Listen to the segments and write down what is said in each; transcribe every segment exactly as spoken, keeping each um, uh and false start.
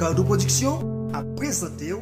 Cardo Production ap prezante w.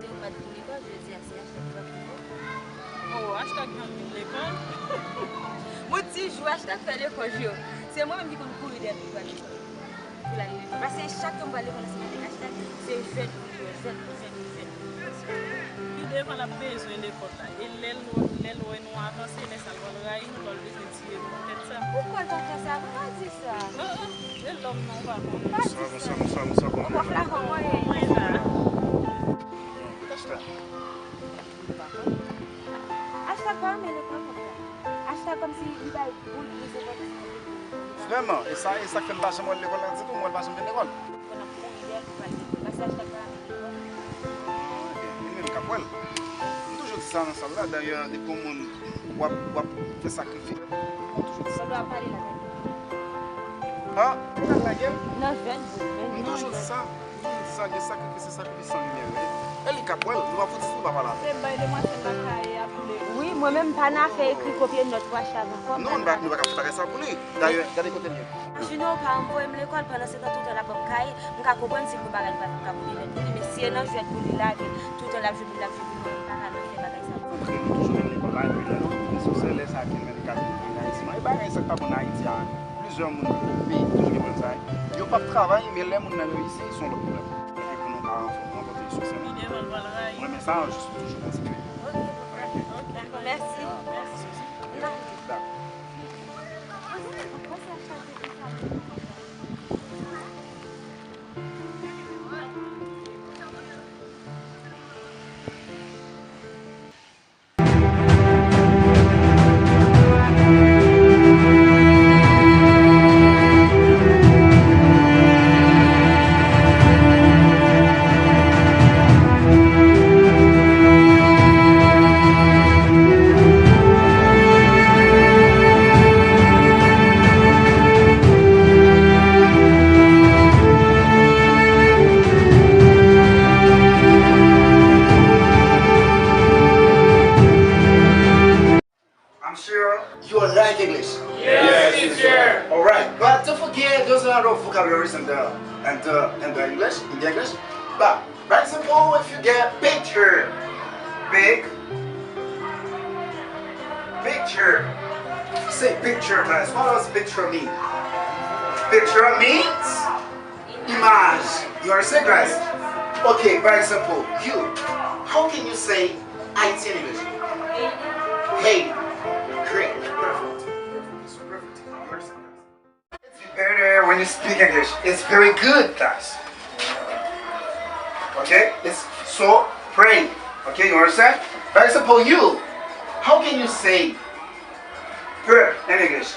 Ou pa t vin lekòl jodi a, se Ashtag ki pa t vin lekòl? Oh, Ashtag janm vin lekòl? Mwen di jou Ashtag fè lekòl yo, se mwen menm ki konn kouri dèyè l pou l pral lekòl. Pou l al lekòl. Paske chak jou m pral lekòl ansanm avèk Ashtag, se jwèt pou jwèt, jwèt pou jwèt, jwèt pou jwèt. Pi devan l ap bezwen lekòl la. E lè l, lè l wè nou avanse, lè sa l pral rayi nou, lè l bezwen tire nou nan tèt sa. Poukò l pa fè sa? Poukò l di sa? Ah, ah, se lòm nan, ou pa konn. Pa di sa. Sa, sa, sa, sa, sa, ou pa flavan mwen. Mwen la. Ashtag pa renmen lekòl konsa. Ashtag kòmsi li bay boul pou se pòt. Vrèman, e sa, e sa k fè m pa janm wè l lekòl la ditou, m wè l pa janm vin lekòl. Fò n ap kouri dèyè l pou l al lekòl. Paske Ashtag pa renmen lekòl. Ah, ok. Li menm k ap wè l. M toujou di sa nan sal la, dayè, depi yon moun w ap, w ap fè sakrifis, m toujou di sa. Fò w ap pale la, tande. Ah, ou t ap lage m? Nan jwèt, bro. M toujou di sa. Sa gen sakrifis, se sakrifis san limyè, wi. E li k ap wè l, nou pa fouti si nou pa pale avè l. Se bay demwazèl la kaye a pou li. Wi, mwen menm m pa nan afè ekri kopye nòt pou Ashtag ankò. Non, nou pa, nou pa ka fè bagay sa pou li. Dayè, gade kote l ye. Junior pa anvoye m lekòl, pandan se tan toutan l ap ban m kaye, m ka konprann si l gon bagay li pa t ka pou li nèt pou li, men si e nan jwèt pou li lage, toutan l ap jwe pou li, l ap jwe pou li, li pa ka nan fè bagay sa. Antre nou toujou menm lekòl la, epi lè nou rive sou sè, lè sa a ki menm ka vin angaysman. E bagay sa k pa bon nan Ayiti a. Plizyè moun nan peyi toujou gen pwoblèm sa a. Yo p ap travay, men lè moun nan reyisi, se yon lòt pwoblèm. Epi pou nou ka ranfò-, rankontre sou sèn. Mwen renmen sa, jis pou toujou kontinye. Ok, ok. Mèsi. Mèsi. Dakò. I'm sure you like English. Yes, teacher. All right, but don't forget there's a lot of vocabularies in the in the in the English in the English. But, for example, if you get picture, big picture, Say picture, guys. What does picture mean? Picture means image. You understand, guys? Okay, for example, you. How can you say Haiti in English? Hey. Great. Perfect. Perfect. It's better when you speak English. It's very good, guys. Okay? It's so pray. Okay, you understand? For example, you. How can you say pray in English?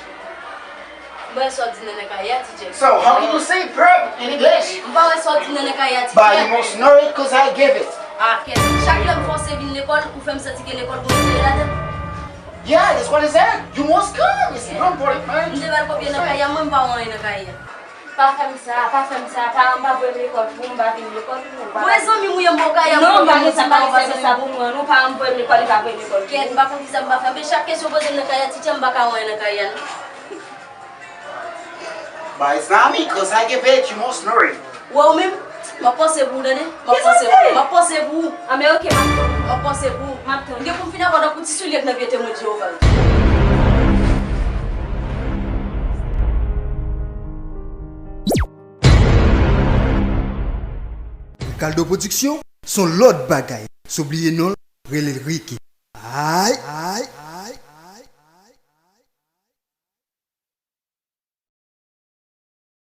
Mwen sòti nan nan kaya, teacher. So, how can you say pray in English? Mwen pa wè sòti nan nan kaya, teacher. But you must know it 'cause I give it. Ah, kèt. Chak lè m fòse vin lekòl, ou fè m santi ke lekòl gon serye ladan. Yeah, that's what I said. You must come. It's important, man. M te ba l kopye nan kaya, mwen m pa wè anyen nan kaya. Pa fè m sa, pa fè m sa, paran m pa voye m lekòl pou, m pa vin lekòl pou. Mwen zanmi m ou ye, m pa w kaya. Non, m pa gen sa, m pa gen sa pou mwen, non, paran m voye m lekòl, li pa voye m lekòl pou. Kèt, m pa konn kisa m pa fè. Men chak kesyon poze m nan kaya, teacher, m pa ka wè anyen nan kaya, non. But it's not me, 'cause I give it, you must know it. Wè ou menm, m ap panse pou ou, tande? M ap panse pou ou, m ap panse pou ou. Ah, men oke, m ap tann. M ap panse pou ou. M ap tann. M gen pou m fin avè w tankou ti soulye k nan pye temwen Jewova yo. Ricardo Production, se yon lòt bagay. San bliye non l, rele l Ricky. Ay, ay.